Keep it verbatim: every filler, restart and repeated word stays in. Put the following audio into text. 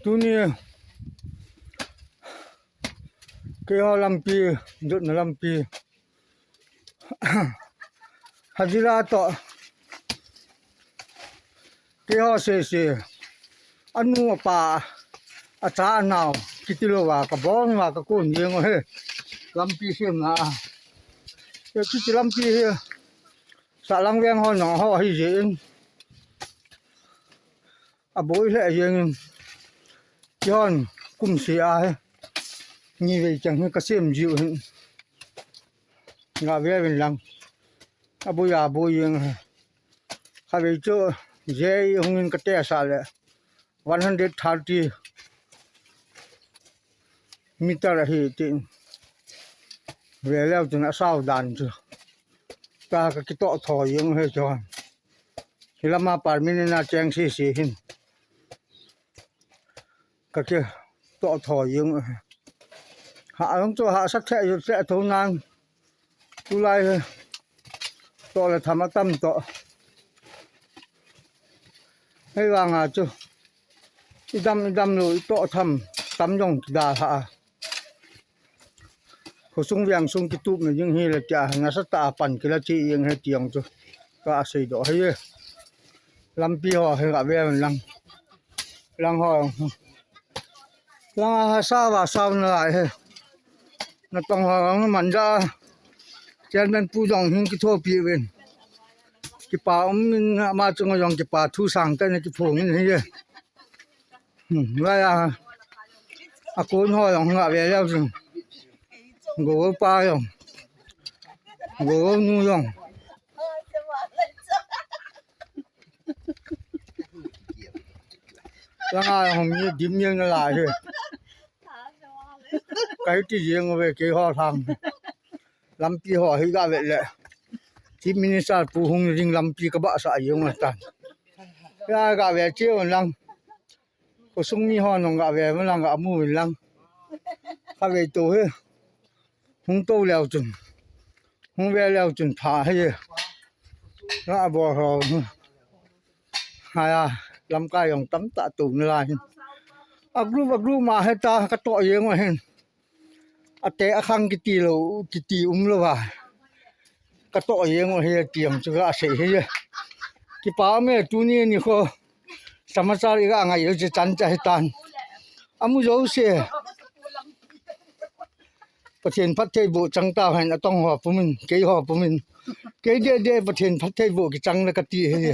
Tuni keiho lampi, jotna lampi, hajira toh keiho sese, anu apa, acha anao kiti louva kabon uva kakon jeng u ahi. Lampi semna a, hiche lampi hi Sahlang veng ho nong ho ahijeh in aboi lheh jeng in, keihon kum seh a hi nivei chang hi kasem jiu hin, gah ve uvin lang, aboi aboi jeng hi. Khatvei chu jei hungin katesah leh one hundred thirty meter ahi tin, ve leu chun asao dan chu, tua kakitoh tho jeng u hi chu. Hilama permanent a cheng sese hin kakitoh tho jeng u hi. Hah jong chu hahsa thei ju thei tho nan, tulai hi toh le tham atam toh. Hei vanga chu idam idam lou, itoh tham tam jong kidalhah a, khosung vengsung kitupna ding hile tia nasatah a pan kila cheh jeng hi ti jong chu kaseidoh ahi. Lampi ho hi gah ve uvin lang, lang ho, langa ha sao va sao nalai hi. Natong ho jong manja, Chairman pu jong hin kithopi uvin, kipa umin, ama chunga jong kipa thu sangtah in kiphongin ahi. Laiya akon ho jong gah ve leu chun, Gogou pa jong, Gogou nu jong, langa jong mi dim jeng nalai hi. Kahiti jeng uve keiho lhang, lampi ho hi gah vet leh Chief Minister pu hung ding lampi kabahsah jeng u tan. Hia gah ve cheh un lang, khosung mi ho nong gah ve uvin lang, gah mu uvin lang. Khatvei tou hi hung tou leu chun, hung ve leu chun pha hi, gah bol ho hi. Hia lamkai jong tamtah tou nalai hin, a group a group ma hita katoh jeng u ahin. Ate akhang kiti lou, kiti umlouva katoh jeng u ahi ti jong chu kasei ahi. Kipa ume, tuni nikho samachar iga ngai u chu chan chu ahitan. Amu jouse Pathen phattheiboh chang tauhen, atong ho pumin, keiho pumin. Kei deh deh Pathen phattheiboh kichang le kati ahi.